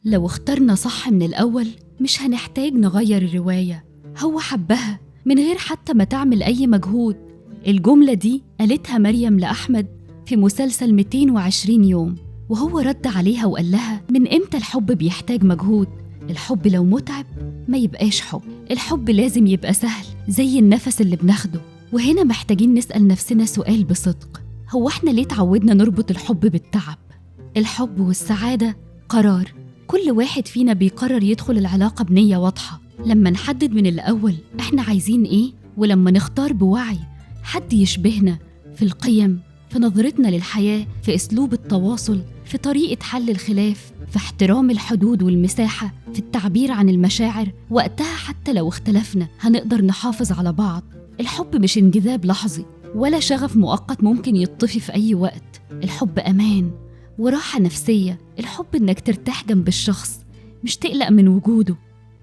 لو اخترنا صح من الأول مش هنحتاج نغير الرواية. هو حبها من غير حتى ما تعمل أي مجهود. الجملة دي قالتها مريم لأحمد في مسلسل 220 يوم، وهو رد عليها وقال لها من إمتى الحب بيحتاج مجهود؟ الحب لو متعب ما يبقاش حب، الحب لازم يبقى سهل زي النفس اللي بناخده. وهنا محتاجين نسأل نفسنا سؤال بصدق، هو احنا ليه تعودنا نربط الحب بالتعب؟ الحب والسعادة قرار، كل واحد فينا بيقرر يدخل العلاقة بنية واضحة. لما نحدد من الأول احنا عايزين ايه، ولما نختار بوعي حد يشبهنا في القيم، في نظرتنا للحياة، في أسلوب التواصل، في طريقة حل الخلاف، في احترام الحدود والمساحة، في التعبير عن المشاعر، وقتها حتى لو اختلفنا هنقدر نحافظ على بعض. الحب مش انجذاب لحظي ولا شغف مؤقت ممكن يطفي في أي وقت. الحب أمان وراحة نفسية. الحب إنك ترتاح جنب الشخص، مش تقلق من وجوده.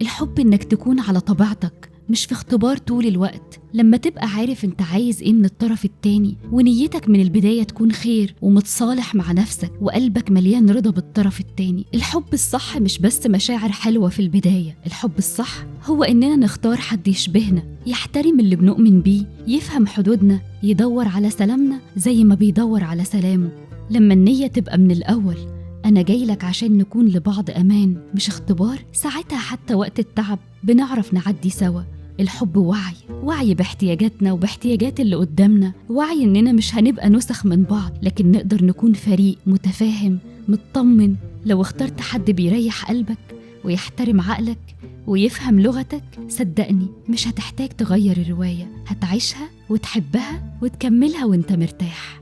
الحب إنك تكون على طبيعتك، مش في اختبار طول الوقت. لما تبقى عارف انت عايز ايه من الطرف التاني، ونيتك من البداية تكون خير ومتصالح مع نفسك وقلبك مليان رضا بالطرف التاني. الحب الصح مش بس مشاعر حلوة في البداية، الحب الصح هو اننا نختار حد يشبهنا، يحترم اللي بنؤمن بيه، يفهم حدودنا، يدور على سلامنا زي ما بيدور على سلامه. لما النية تبقى من الأول أنا جايلك عشان نكون لبعض أمان مش اختبار، ساعتها حتى وقت التعب بنعرف نعدي سوا. الحب وعي، وعي باحتياجاتنا وباحتياجات اللي قدامنا، وعي إننا مش هنبقى نسخ من بعض، لكن نقدر نكون فريق متفاهم مطمن. لو اخترت حد بيريح قلبك ويحترم عقلك ويفهم لغتك، صدقني مش هتحتاج تغير الرواية، هتعيشها وتحبها وتكملها وانت مرتاح.